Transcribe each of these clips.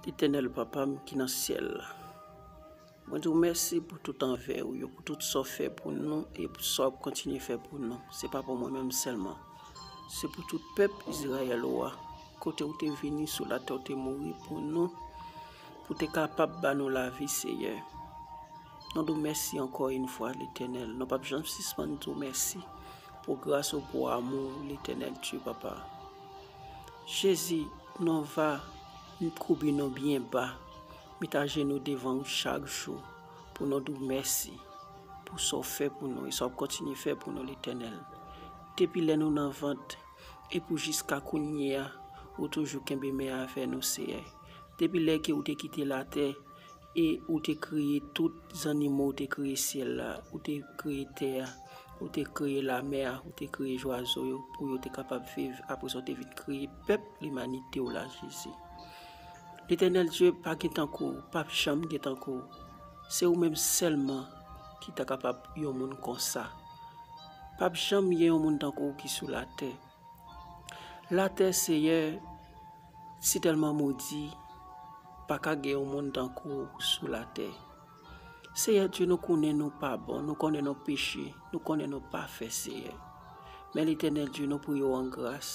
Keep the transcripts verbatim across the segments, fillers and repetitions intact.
Letènèl Papa m ki nan syèl la, mwen di w mèsi pou tout anvè ou yo, pou tout sa w fè pou nou e pou sa w ap kontinye fè pou nou. Se pa pou mwen menm sèlman. Se pou tout pèp Izrayèl ou a, kote ou te vini sou latè, ou te mouri pou nou, pou te kapab ba nou lavi, Seyè. Nou di w mèsi ankò yon fwa, Letènèl. Nou p ap janm sispann di w mèsi pou gras ou, pou amou w, Letènèl Dye, Papa. Jezi, nou va koube nou byen ba, met ajenou devan ou chak jou, pou nou di w mèsi pou sa w fè pou nou e sa w ap kontinye fè pou nou, Letènèl. Depi lè nou nan vant e pou jiska kounye a, ou toujou kenbe men avè nou, Seyè. Depi lè ke ou te kite latè e ou te kreye tout zannimo, ou te kreye syèl la, ou te kreye tè a, ou te kreye lamè a, ou te kreye zwazo yo pou yo te kapab viv. Apre sa, ou te vin kreye pèp limanite w la, Jezi. Letènèl Dye, pa gen tankou w, p ap janm gen tankou w. Se ou menm sèlman ki ta kapab yon moun konsa. P ap janm gen yon moun tankou w ki sou latè. Latè, Seyè, si tèlman modi, pa ka gen yon moun tankou w sou latè. Seyè Dye, nou konnen nou pa bon, nou konnen nou peche, nou konnen nou pa fè, Seyè. Men Letènèl Dye, nou priye w an gras.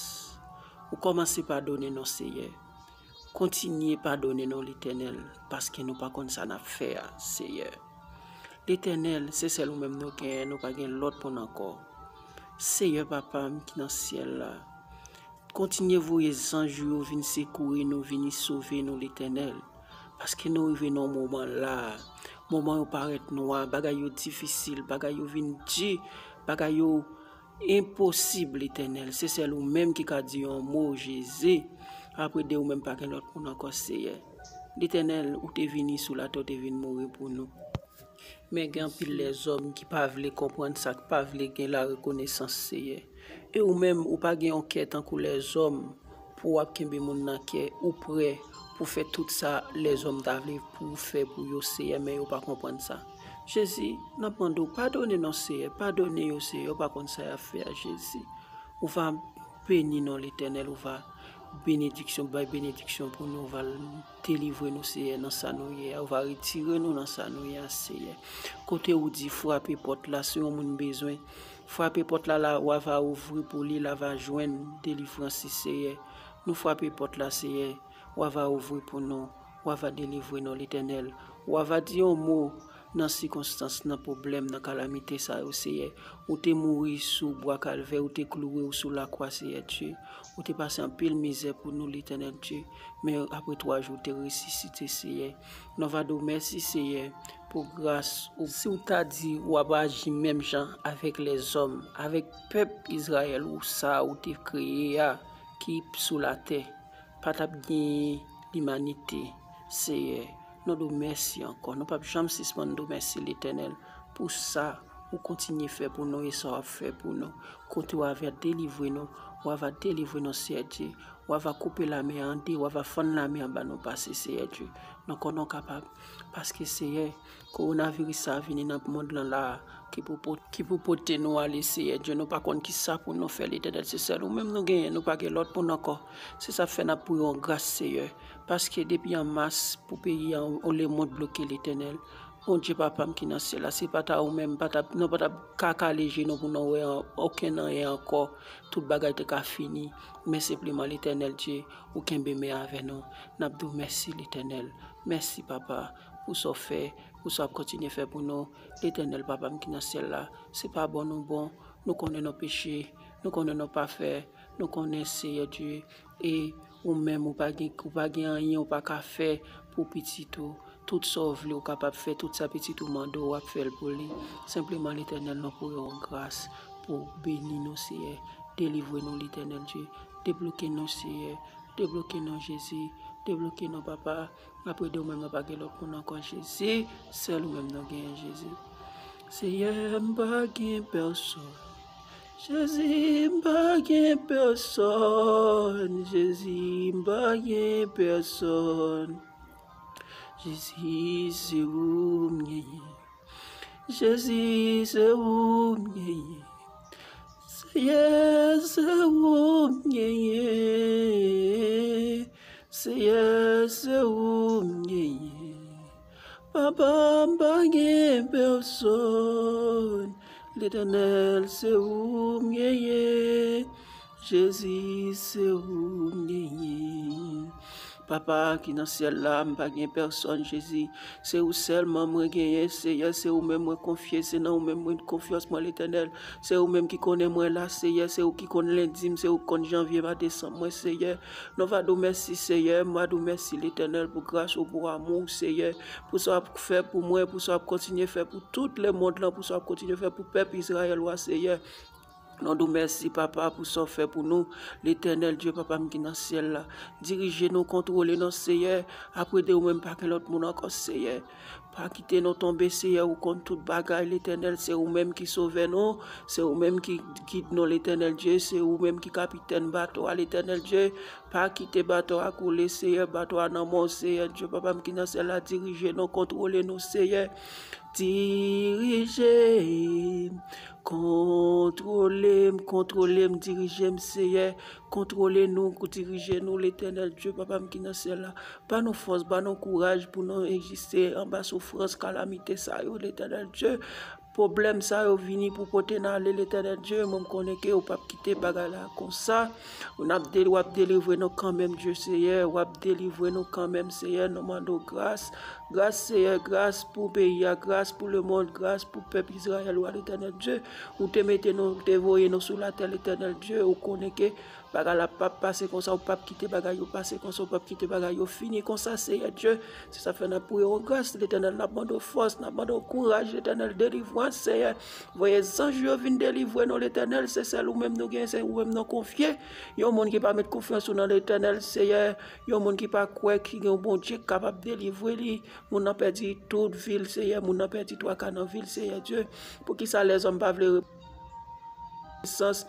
Ou kòmanse padone nou, Seyè. Kontinye padone nou, Letènèl, paske nou pa konn sa n ap fè a, Seyè. Letènèl, se sèl ou menm nou genyen, nou pa gen lòt pou n ankò. Seyè Papa m ki nan syèl la, kontinye voye zanj ou yo vin sekouri nou, vini sove nou, Letènèl. Paske nou rive nan moman la a. Moman yo parèt nwa, bagay yo difisil, bagay yo vin di, bagay yo enposib, Letènèl. Se sèl ou menm ki ka di yon mo, Jezi. Apre de ou menm, pa gen lòt moun ankò, Seyè. Letènèl, ou te vini sou latè, ou te vin mouri pou nou. Men gen anpil lèzòm ki pa vle konprann sa, ki pa vle gen larekonesans, Seyè. E ou menm, ou pa gen yon kè tankou lèzòm pou w ap kenbe moun nan kè, ou prè pou fè tout sa lèzòm ta vle pou w fè pou yo, Seyè, men yo pa konprann sa. Jezi, n ap mande w, padone non, Seyè, padone yo, Seyè, yo pa konn sa y ap fè a, Jezi. Ou va beni non, Letènèl, ou va benediksyon, bay benediksyon pou nou, ou va delivre nou, Seyè, nan sa nou ye a, ou va retire nou nan sa nou ye a, Seyè. Kote ou di, frape pòt la, si yon moun bezwen, frape pòt la, la, w a va ouvri pou li, l a va jwenn delivrans li, Seyè. Nou frape pòt la, Seyè, w a va ouvri pou nou, w a va delivre nou, Letènèl. W a va di yon mo nan sikonstans, nan pwoblèm, nan kalamite sa yo, Seyè. Ou te mouri sou bwa Kalvè, ou te klouwe w sou lakwa, Seyè Dye. Ou te pase anpil mizè pou nou, Letènèl Dye. Men apre twa jou, ou te resisite, Seyè. Nou va di w mèsi, Seyè, pou gras ou. Si w ta di w ap aji menm jan avèk lèzòm, avèk pèp Izrayèl ou sa ou te kreye a ki sou latè, pa t ap genyen limanite, Seyè. Nou di w mèsi ankò. Nou p ap janm sispann di w mèsi, Letènèl, pou sa ou kontinye fè pou nou e sa w ap fè pou nou. Kote w a va delivre nou, w a va delivre nou, Seyè Dye. W a va koupe lame a an de, w a va fann lame a ba nou pase, Seyè Dye. Nou konnen w kapab. Paske, Seyè, kowonaviris sa a vini nan mond lan la a, ki pou pot-, ki pou pote nou ale, Seyè Dye. Nou pa konn ki sa pou nou fè, Letènèl. Se sèl ou menm nou genyen, nou pa gen lòt moun ankò. Se sa k fè n ap priye w gras, Seyè. Paske depi an mas, pou peyi a, yon lemond bloke, Letènèl. Bondye Papa m ki nan syèl la, si pa t a ou menm, pa t ap, nou pa t ap ka kale je nou pou nou wè an-, okenn anyen ankò. Tout bagay te ka fini. Men senpleman, Letènèl Dye, ou kenbe men avè nou. N ap di w mèsi, Letènèl. Mèsi, Papa, pou sa w fè, pou sa w ap kontinye fè pou nou. Letènèl, Papa m ki nan syèl la, se pa bon nou bon. Nou konnen nou peche, nou konnen nou pa fè, nou konnen, Seyè Dye, e ou menm, ou pa gen, ou pa gen anyen ou pa ka fè pou pitit ou. Tout sa w vle, ou kapab fè. Tout sa pitit ou mande w, w ap fè l pou li. Senpleman, Letènèl, nou priye w gras pou w beni nou, Seyè. Delivre nou, Letènèl Dye. Debloke nou, Seyè. Debloke nou, Jezi. Debloke nou, Papa. Apre de ou menm, nou pa gen lòt moun ankò, Jezi. Sèl ou menm nou genyen, Jezi. Seyè, m pa gen pèsòn. Jezi, m pa gen pèsòn. Jezi, m pa gen pèsòn. Jezi, se ou m genyen. Jezi, se ou m genyen. Seyè, se ou m genyen. Seyè, se ou m genyen. Papa, m pa gen pèsòn. Letènèl, se ou m genyen. Jezi, se ou m genyen. Papa ki nan syèl la, m pa gen pèsòn, Jezi. Se ou sèlman mwen genyen, Seyè. Se ou menm mwen konfye, se nan ou menm mwen konfyans mwen, Letènèl. Se ou menm ki konnen mwen la, Seyè. Se ou ki konn lendi m, se ou ki konn janvye m a desanm mwen, Seyè. Nou va di w mèsi, Seyè. M va di w mèsi, Letènèl, pou gras ou, pou amou w, Seyè. Pou sa w ap fè pou mwen, pou sa w ap kontinye fè pou tout lemonn lan, pou sa w ap kontinye fè pou pèp Izrayèl ou a, Seyè. Nou di w mèsi, Papa, pou sa w fè pou nou. Letènèl Dye, Papa m ki nan syèl la, dirije nou, kontwole nou, Seyè. Apre de ou menm, pa gen lòt moun ankò, Seyè. Pa kite nou tonbe, Seyè, ou konn tout bagay, Letènèl. Se ou menm ki sovè nou, se ou menm ki gid nou, Letènèl Dye, se ou menm ki kapitèn bato a, Letènèl Dye. Pa kite bato a koule, Seyè, bato a nan men w, Seyè Dye, Papa m ki nan syèl la, dirije nou, kontwole nou, Seyè. Dirije m, kontwole m, kontwole m, dirije m, Seyè. Kontwole nou, dirije nou, Letènèl Dye, Papa m ki nan syèl la. Ba nou fòs, ba nou kouraj pou nou egziste anba soufrans, kalamite sa yo, Letènèl Dye. Pwoblèm sa yo vini pou pote n ale, Letènèl Dye. Mwen, m konnen ke ou p ap kite bagay la konsa. N ap de-, w ap delivre nou kanmenm, Dye Seyè. W ap delivre nou kanmenm, Seyè. Nou mande w gras. Gras, Seyè. Gras pou peyi a. Gras pou lemonn. Gras pou pèp Izrayèl ou a, Letènèl Dye. Ou te mete nou, ou te voye nou sou latè, Letènèl Dye. Ou konnen ke bagay la p ap pase konsa, ou p ap kite bagay yo pase konsa, ou p ap kite bagay yo fini konsa, Seyè Dye. Se sa fè n ap priye w gras, Letènèl, n ap mande w fòs, n ap mande w kouraj, Letènèl, delivrans, Seyè. Voye zanj yo vin delivre nou, Letènèl, se sèl ou menm nou gen, se ou menm nou konfye. Yon moun ki pa met konfyans ou nan Letènèl, Seyè, yon moun ki pa kwè ki gen yon Bondye ki kapab delivre li, moun nan pèdi tout vi l, Seyè, moun nan pèdi twa ka nan vi l, Seyè Dye. Poukisa lèzòm pa vle sans.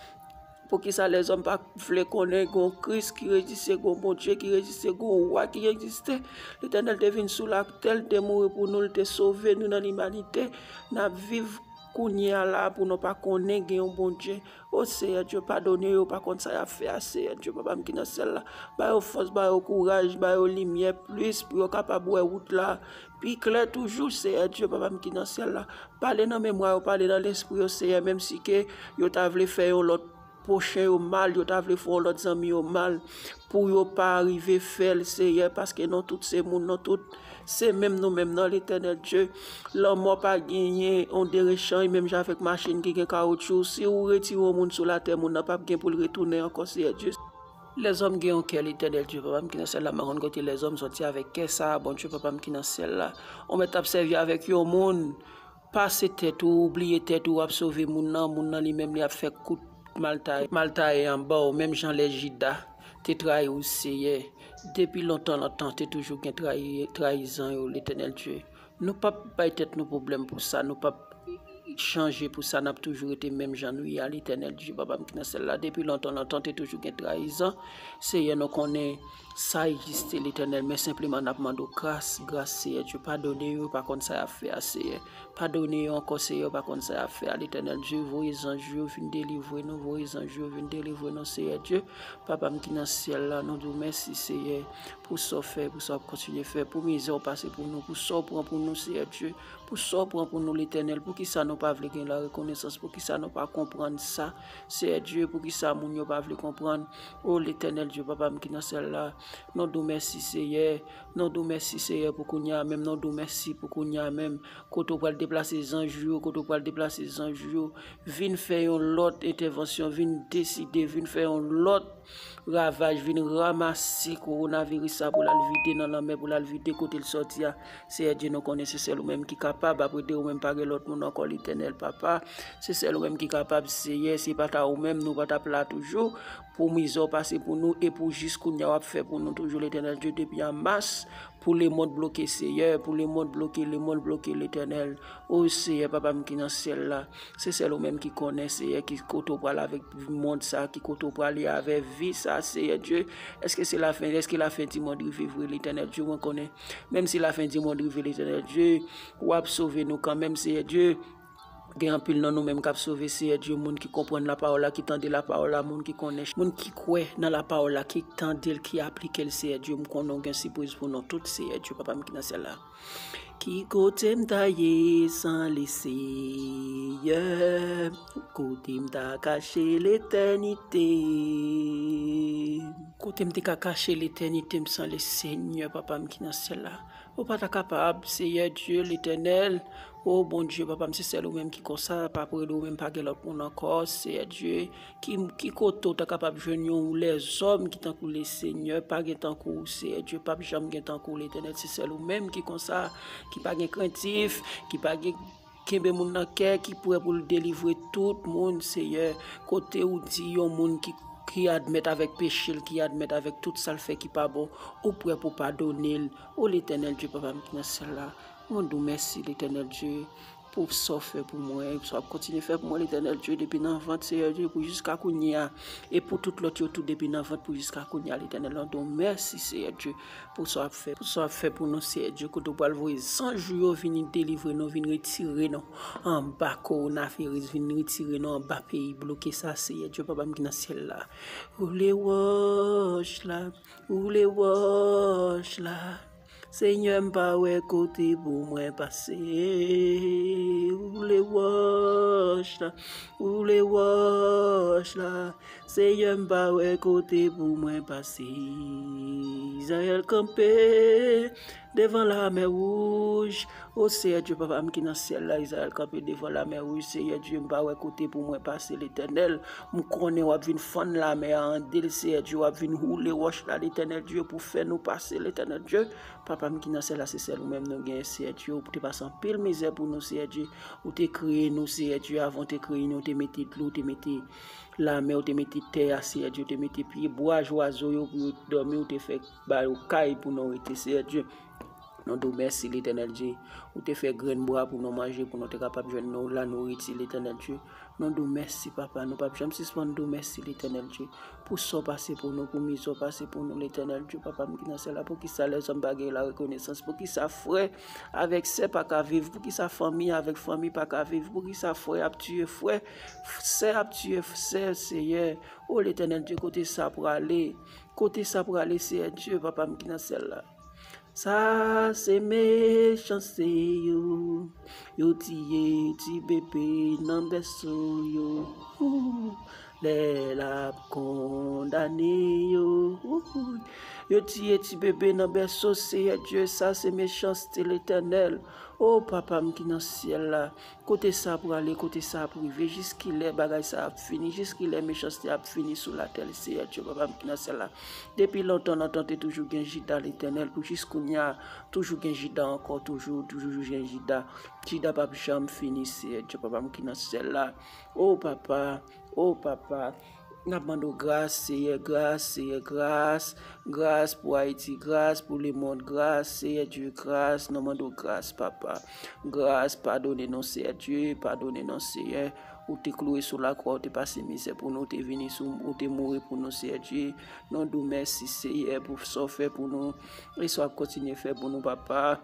Poukisa lèzòm pa vle konnen gon Kris ki egziste, gon Bondye ki egziste, gon wa ki egziste? Letènèl te vin sou latè, l te mouri pou nou, l te sove nou nan limanite. N ap viv kounye a la pou nou pa konnen gen yon Bondye. O Seyè Dye, padone yo, pa konn sa y ap fè a, Seyè Dye, Papa m ki nan syèl la. Ba yo fòs, ba yo kouraj, ba yo limyè plis pou yo kapab wè wout la pi klè toujou, Seyè Dye, Papa m ki nan syèl la. Pale nan memwa yo, pale nan lespri yo, Seyè, menm si ke yo ta vle fè yon lòt pwochen yo mal, yo ta vle fè yon lòt zanmi yo mal, pou yo pa rive fè l, Seyè, paske nou tout se moun, nou tout se menm nou menm nan, Letènèl Dye. Lanmò pa genyen yon derechanj, menm jan avèk machin ki gen kawotchou. Si ou retire yon moun sou latè, moun nan p ap gen pou l retounen ankò, Seyè Dye. Lèzòm gen yon kè, Letènèl Dye, Papa m ki nan syèl la, m pa konn kote lèzòm sòti avèk kè sa a, Bondye, Papa m ki nan syèl la. Ou mèt ap sèvi avèk yon moun, pase tèt ou, bliye tèt ou, w ap sove moun nan, moun nan li menm li ap fè kout maltaye, maltaye anba w, menm jan lè Jida te trayi w, Seyè. Depi lontan, lontan, te toujou gen trayi, trayizan yo, Letènèl Dye. Nou p ap bay tèt nou pwoblèm pou sa, nou p ap chanje pou sa, n ap toujou rete menm jan nou ye a, Letènèl Dye, Papa m ki nan syèl la. Depi lontan, lontan, te toujou gen trayizan. Seyè, nou konnen sa egziste, Letènèl, men senpleman n ap mande w gras, gras, Seyè Dye, padone yo, yo pa konn sa y ap fè a, Seyè. Padone yo ankò, Seyè, yo pa konn sa y ap fè a, Letènèl Dye, voye zanj yo vin delivre nou, voye zanj yo vin delivre nou, Seyè Dye. Papa m ki nan syèl la, nou di w mèsi, Seyè, pou sa w fè, pou sa w ap kontinye fè, pou mizè w pase pou nou, pou sa w pran pou nou, Seyè Dye, pou sa w pran pou nou, Letènèl. Poukisa nou pa vle gen larekonesans? Poukisa nou pa konprann sa, Seyè Dye? Poukisa moun yo pa vle konprann? O Letènèl Dye, Papa m ki nan syèl la, nou di w mèsi, Seyè. Nou di w mèsi, Seyè, pou kounye a menm. Nou di w mèsi pou kounye a menm. Kote w pral deplase zanj ou yo, kote w pral deplase zanj ou yo. Vin fè yon lòt entèvansyon, vin deside, vin fè yon lòt ravaj, vin ranmase kowonaviris sa pou l al vide nan lanmè, pou l al vide kote l sòti a. Seyè Dye, nou konnen se sèl ou menm ki kapab. Apre de ou menm, pa gen lòt moun ankò, Letènèl Papa. Se sèl ou menm ki kapab, Seyè. Si pa ta ou menm, nou pa t ap la toujou. Pou mizè w pase pou nou e pou jis kounye a w ap fè pou nou toujou, Letènèl Dye, depi an mas. Pou lemonn bloke, Seyè, pou lemonn bloke, lemonn bloke, Letènèl. O Seyè, Papa m ki nan syèl la, se sèl ou menm ki konnen, Seyè, ki kote w pral avèk monn sa, ki kote w prale avè vi sa, Seyè Dye. Èske se lafen, èske lafen di monn rive vre, Letènèl Dye? Mwen konnen, menm si lafen di monn rive, Letènèl Dye, w ap sove nou kanmenm, Seyè Dye. Gen anpil nan nou menm k ap sove, Seyè Dye, moun ki konprann lapawòl la, ki tande lapawòl la, moun ki konnen, moun ki kwè nan lapawòl la, ki tande l, ki aplike l, Seyè Dye, m konnen w gen sipriz pou nou tout, Seyè Dye, Papa m ki nan syèl la. Ki kote m ta ye san le Seyè? Kote m ta kache letènite? Kote m te ka kache letènite m san le Senyè, Papa m ki nan syèl la? Ou pa ta kapab, Seyè Dye, Letènèl. O Bondye, Papa m, se sèl ou menm ki konsa, pa pre de ou menm, pa gen lòt moun ankò, Seyè Dye. Ki, ki kote w ta kapab jwenn yon lèzòm ki tankou le Senyè? Pa gen tankou w, Seyè Dye, p ap janm gen tankou w, Letènèl. Se sèl ou menm ki konsa, ki pa gen krentif, ki pa gen kenbe moun nan kè, ki prè pou l delivre tout moun, Seyè. Kote ou di yon moun ki, ki admèt avèk peche l, ki admèt avèk tout sa l fè ki pa bon, ou prè pou padone l. O Letènèl Dye, Papa m ki nan syèl la, mwen di w mèsi, Letènèl Dye, pou sa w fè pou mwen, e pou sa w ap kontinye fè pou mwen, Letènèl Dye, depi nan vant, Seyè Dye, pou jiska kounye a, e pou tout lòt yo tou, depi nan vant pou jiska kounye a, Letènèl, mwen di w mèsi, Seyè Dye, pou sa w ap fè, pou sa w ap fè pou nou, Seyè Dye, kote w pral voye zanj ou yo vini delivre nou, vin retire nou anba kowonaviris, vin retire nou anba peyi bloke sa, Seyè Dye, Papa m ki nan syèl la. Woule wòch la, woule wòch la. Senyè, m pa wè kote pou mwen pase. Woule wòch la, woule wòch la. Senyè, m pa wè kote pou mwen pase. Izrayèl kanpe devan Lamè Wouj. O Seyè Dye, Papa m ki nan syèl la, Izrayèl kanpe devan Lamè Wouj. Seyè Dye, m pa wè kote pou mwen pase, Letènèl. M konnen w ap vin fann lamè a an de, Seyè Dye, w ap vin woule wòch la, Letènèl Dye, pou fè nou pase, Letènèl Dye. Papa m ki nan syèl la, se sèl ou menm nou genyen, Seyè Dye. Ou te pase anpil mizè pou nou, Seyè Dye. Ou te kreye nou, Seyè Dye, avan w te kreye nou, ou te mete dlo, ou te mete lamè, ou te mete tè a, Seyè Dye, ou te mete pyebwa, zwazo yo pou yo dòmi, ou te fè ba yo kay pou nou rete, Seyè Dye. Nou di w mèsi, Letènèl Dye. Ou te fè grenn bwa pou nou manje, pou nou te kapab jwenn nou la nouriti, Letènèl Dye. Nou di w mèsi, Papa. Nou p ap janm sispann di w mèsi, Letènèl Dye, pou sa w pase pou nou, pou mizè w pase pou nou, Letènèl Dye, Papa m ki nan syèl la. Poukisa lèzòm pa gen larekonesans? Poukisa frè avèk sè pa ka viv? Poukisa fanmi avèk fanmi pa ka viv? Poukisa frè ap tiye frè, sè ap tiye sè, Seyè? O Letènèl Dye, kote sa prale? Kote sa prale, Seyè Dye, Papa m ki nan syèl la? Sa se mechanste yo. Yo tiye ti bebe nan bèso yo. Lè l ap kondane yo. Yo tiye ti bebe nan bèso, Seyè Dye, sa se mechanste, Letènèl. O Papa m ki nan syèl la, kote sa prale, kote sa ap rive, jiskilè bagay sa ap fini, jiskilè mechanste ap fini sou latè, Seyè Dye, Papa m ki nan syèl la? Depi lontan, lontan, te toujou gen Jida, Letènèl, pou jis kounye a, toujou gen Jida ankò, toujou, toujou gen Jida. Jida p ap janm fini, Seyè Dye, Papa m ki nan syèl la. O Papa, o Papa, n ap mande w gras, Seyè, gras, Seyè, gras. Gras pou Ayiti, gras pou lemonn, gras, Seyè Dye, gras, nou mande w gras, Papa. Gras, padone nou, Seyè Dye, padone nou, Seyè. Ou te klouwe sou lakwa, ou te pase mizè pou nou, ou te vini sou, ou te mouri pou nou, Seyè Dye. Nou di w mèsi, Seyè, pou sa w fè pou nou, e sa w ap kontinye fè pou nou, Papa.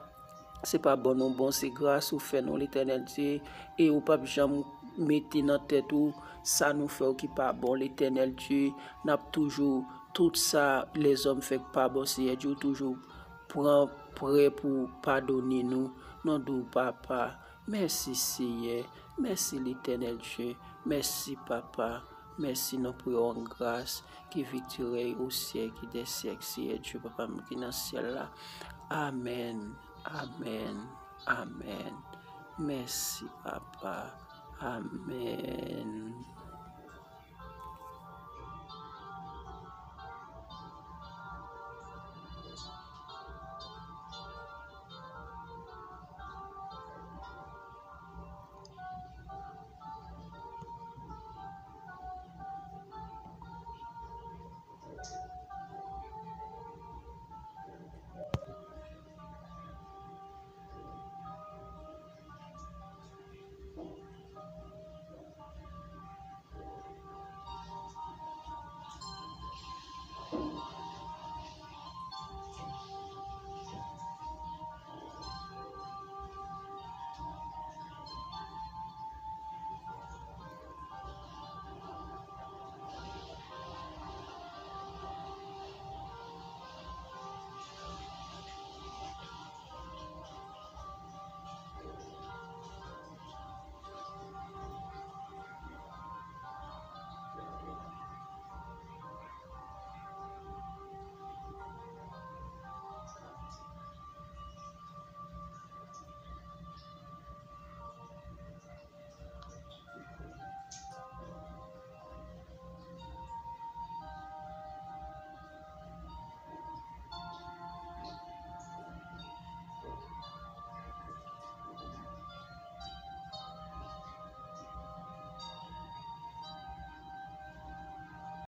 Se pa bon nou bon, se gras ou fè nou, Letènèl Dye, e ou p ap janm mete nan tèt ou sa nou fè w ki pa bon, Letènèl Dye. N ap toujou, tout sa lèzòm fè k pa bon, Seyè Dye, ou toujou pran prè pou padone nou. Nou di w, Papa, mèsi, Seyè, mèsi, Letènèl Dye, mèsi, Papa, mèsi, nou priye w an gras, ki vit rèy o syèk dè syèk, Seyè Dye, Papa m ki nan syèl la. Amèn. Amèn. Amèn. Mèsi, Papa. Amèn.